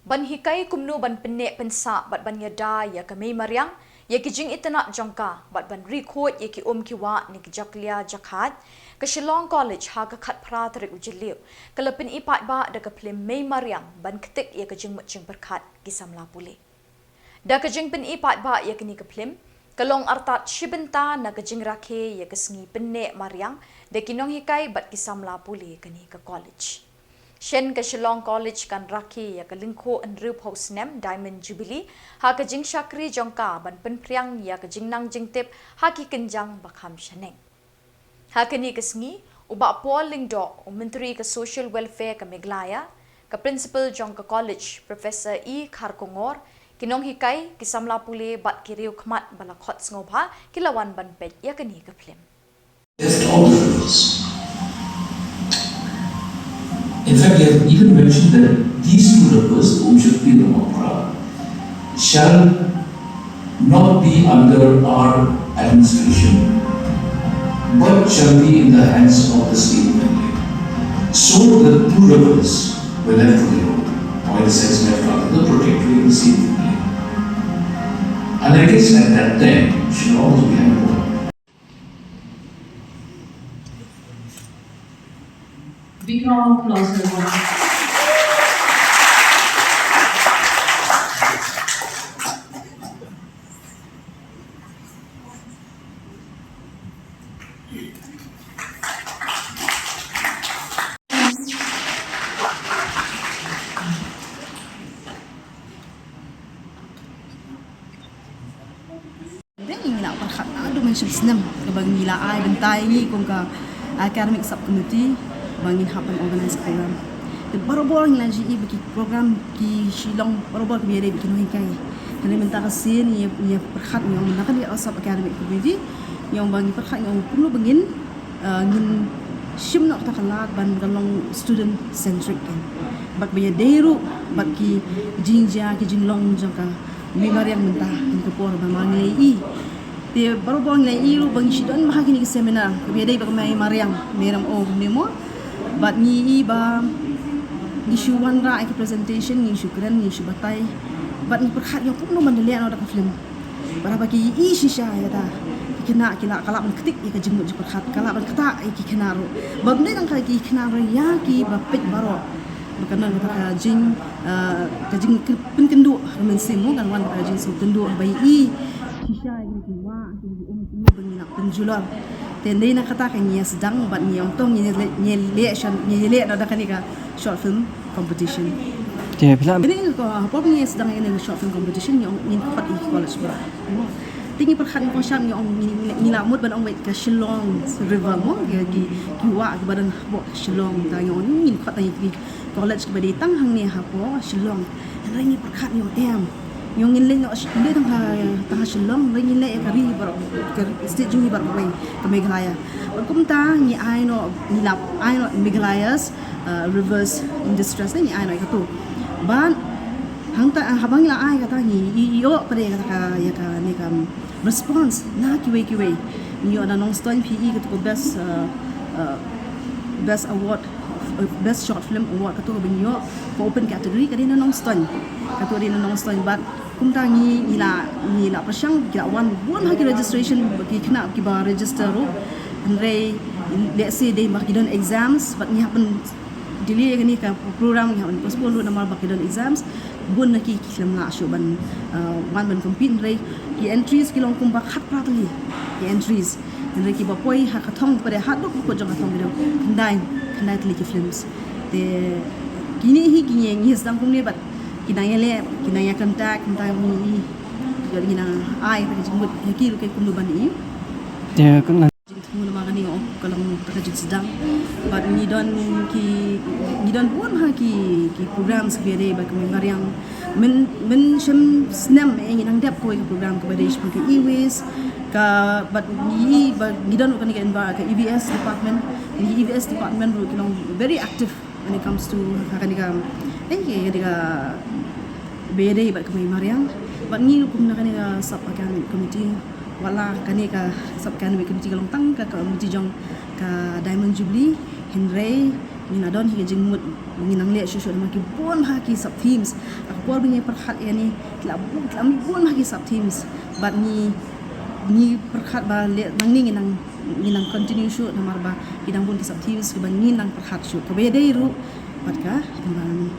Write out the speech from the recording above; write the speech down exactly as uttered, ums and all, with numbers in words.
Ban hikai kumno ban pynneh pynsah bad ban ïada ïa ka mei mariang, ïa ki jingitynnad jong ka, bad ban ri khuid ïa ki um ki wah ne ki jaklia jakhait, ka Shillong College ha ka khatphra tarik u Jylliew ka la pyni paidbah da ka phlim Mei Mariang ban ktik ïa ka jingmut jingpyrkhat ki samla pule. Da ka jingpyni paidbah ïa kane ka phlim, ka long artat shi bynta na ka jingrakhe ïa ka sngi pynneh mariang da ki nonghikai bad ki samla pule kane ka college. Shen ka Shillong College kan rakhe ïa ka lyngkhuh hynriewphew snem Diamond Jubilee ha ka jingshakri jong ka ban pynphriang ïa ka jingnang jingtip ha ki kynjang ba kham shaneng. Ha kane ka sngi, u Bah Paul Lyngdoh, u Myntri ka Social Welfare ka Meghalaya, ka Principal jong ka College, Professor E Kharkongor, ki nonghikai, ki samla pule bad ki riewkhmat ba la khot sngewbha ki la wan ban peit ïa kane ka phlim. Left all the rivers. In fact, they have even mentioned that these two rivers, Umshakti and Brahmaputra, shall not be under our administration, but shall be in the hands of the state of India. So the two rivers were left to their own, or in a sense left under the protectorate of the state of India. And I guess at that time, Shillong was behind the wall. Big round of applause, everyone. Dei ngi la pyrkhat naduh mynshem snem kaba ngi la ai bynta ïa ngi kum ka academic subcommittee ba ngin hap ban organize program. Te barabor ngi la ïohi ba ki program ki Shillong barabor ki ïadei bad ki nonghikai. Te mynta ka sien ngi, ngi pyrkhat ngi ong na ka sub academic committee ngi ong ba ngi pyrkhat ngi ong kumno ba ngin, uh, ngin shim noh kata ka lad ban ka long student centric kan. Bad ba ïadei ruh bad ki jingjia ki jinglong jong ka Mei Mariang mynta, ha kane ka por ba ma ngi la ïohi. Te barabor ngi la ïohi ruh ba ngi shu don bha kine ki seminar kaba ïadei bad ka Mei Mariang, Mei Ram O, Mei Mo. Bad ngi ïohi ba ngi shu wanrah ïa ki presentation, ngi shu kren, ngi shu batai. Bad ngi pyrkhat ïa kumno ban leh noh da ka film. Para ba ki ïohi shisha ïa kata. Ki khynnah ki lah, ka lah ban ktik ïa ka jingmut jingpyrkhat, ka lah ban ktah ïa ki khynnah ruh. Bad ym dei tang kata, ki khynnah ruh, ïa kiba peit baroh. Ba kan wan kata ka jing, ah, ka jingpynkynduh ka mynsiem mo, kan wan kata ka jingsngewkynduh ba ïohi shisha ïa ki wah, ïa ki um, kumno ba ngin ïa pynjulor. Te dei na kata ka ngi ïa sdang bad ngi ong to ngi leh, ngi leh shan, ngi leh da kane ka short film competition. Te phi la, kane ka, hapoh ngi ïa sdang ïa kane ka short film competition ngi ong ngin khot ïa ki college baroh. Te ngi pyrkhat ngi ong sham ngi ong ngi, ngi, ngi la mut ban ong wei ka Shillong River mo, ki, ki, ki wah kiba don hapoh Shillong, te ngi ong ngin khot ïa ki college kiba dei tang hangne hapoh Shillong. Hynrei ngi pyrkhat ngi ong em. Ngi ong ngin leit noh sh-, leit tang ha, tang ha Shillong, hynrei ngin leit ïa ka ri baroh, ka state jong ngi baroh kawei, ka Meghalaya. Bad kumta ngi ai noh, ngi la ai noh Meghalaya's, uh, Rivers in Distress, ngi ai noh ïa kato. Bad hangta, ah, haba ngi la ai kata ngi ïoh pat ïa kata ka, ïa kane ka response na kiwei kiwei. Ngi ïoh na Nongstoiñ phi i kato ka best, uh, uh, best award, uh, best short film award, kato kaba ngi ïoh ka open category ka dei na Nongstoiñ. Kato dei na Nongstoiñ bad kumta ngi, ngi la, ngi la pyrshang, ki la wan bun ha ki registration, ki khynnah kiba register ruh. Hynrei let's say dei ba ki don exams bad ngi hap ban delay ïa kane ka program, ngi hap ban postpone ruh namar ba ki don exams. Bun na ki ki khlem lah shuh ban, uh, wan ban compete, hynrei ki entries ki long kumba khatphra tylli ki entries. Hynrei kiba poi ha ka thong, pat haduh ka kut jong ka thong ki dang khyndai, khyndai tylli ki films. Te kine hi ki ngi, ngi sdang kumne bad ki nang ïaleh, ki nang ïa contact, kumta ngi, ngi nang ai ka jingmut ïa ki ruh kumno ban i. Te ka jingthmu namar kane, oh, ka long kata ka jingsdang. Bad ngi don ki, ngi don bun ha ki, ki programs kiba ïadei bad ka Mei Mariang. Myn, mynshem snem eh ngi nang dep kawei ka program kaba dei shaphang ka e-waste. Ka, bad ngi, bad ngi don kane ka envi-, ka E V S department. Ngi E V S department ruh ki long very active when it comes to ha kane ka, eh, kane kaba ïadei bad ka Mei Mariang. Bad ngi ruh kum na kane ka sub academic committee, wat la kane ka sub academic committee ka long tang ka committee jong ka Diamond Jubilee, hynrei Ngi la don hi ka jingmut, ngi nang leh shuh shuh namar ki bun bha ki sub themes. Ha ka por ba ngi pyrkhat ïa ni, la bun, la mih bun bha ki sub themes. Bad ngi, ngi pyrkhat ba leh nangne ngi nang, ngi nang continue shuh namar ba ki dang bun ki sub themes kiba ngi nang pyrkhat shuh. Kaba ïadei ruh bad ka environment.